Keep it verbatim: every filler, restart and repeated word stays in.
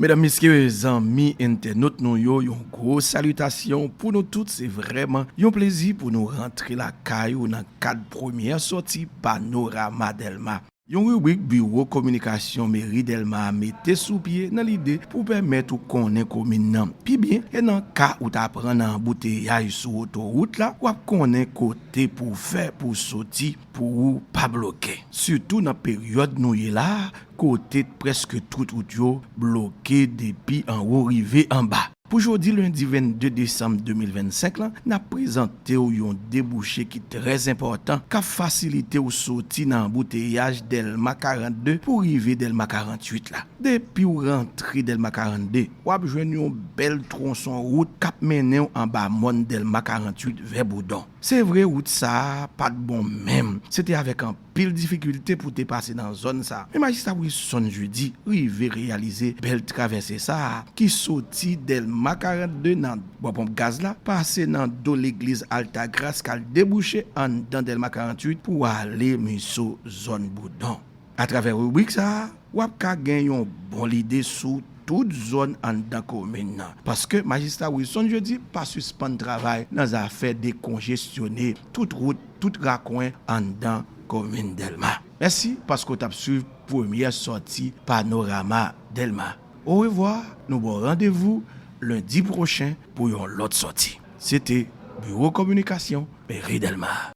Medam, mesye, zanmi entènot nou yo, yon gwo salitasyon pou nou tout. Se vrèman yon plezi pou nou rantre lakay ou nan kad premyè sòti Panorama Dèlma. Yon ribrik biwo kominikasyon meri Dèlma a mete sou pye nan lide pou pèmèt ou konnen komin nan pi byen e nan ka ou ta pran nan anbouteyaj sou otowout la, w ap konnen kote pou w fè pou w soti pou ou pa bloke. Sitou nan peryòd nou ye la a, kote prèske tout wout yo bloke depi anwo rive anba. Pou jodi lendi vennde desanm de mil vennsenk lan, n ap prezante w yon debouche ki trè enpòtan k ap fasilite w soti nan anbouteyaj Dèlma karannde pou rive Dèlma karanntuit la. Depi w rantre Dèlma karannde, w ap jwenn yon bèl twonson wout k ap mennen w anba mòn Dèlma karanntuit vè Boudon. Se vre, wout sa a pa t bon menm. Se te avèk anpil difikilte pou te pase nan zòn sa a. Men Majistra Wilson Jeudi rive reyalize bèl travèse sa a ki soti Dèlma karannde nan bò ponp gaz la, pase nan do legliz Altagras k al debouche anndan Dèlma karanntuit pou ale Miso zòn Boudon. Atravè ribrik sa a, w ap ka gen yon bon lide sou tout zòn anndan komin nan. Paske Majistra Wilson Jeudi pa sispann travay nan zafè dekonjesyone tout wout, tout rakwen anndan komin Dèlma. Mèsi paske w t ap swiv premyè sòti Panorama Dèlma. Orevwa, nou ba w randevou lendi pwochen pou yon lòt sòti. Se te Biwo Kominikasyon Meri Dèlma.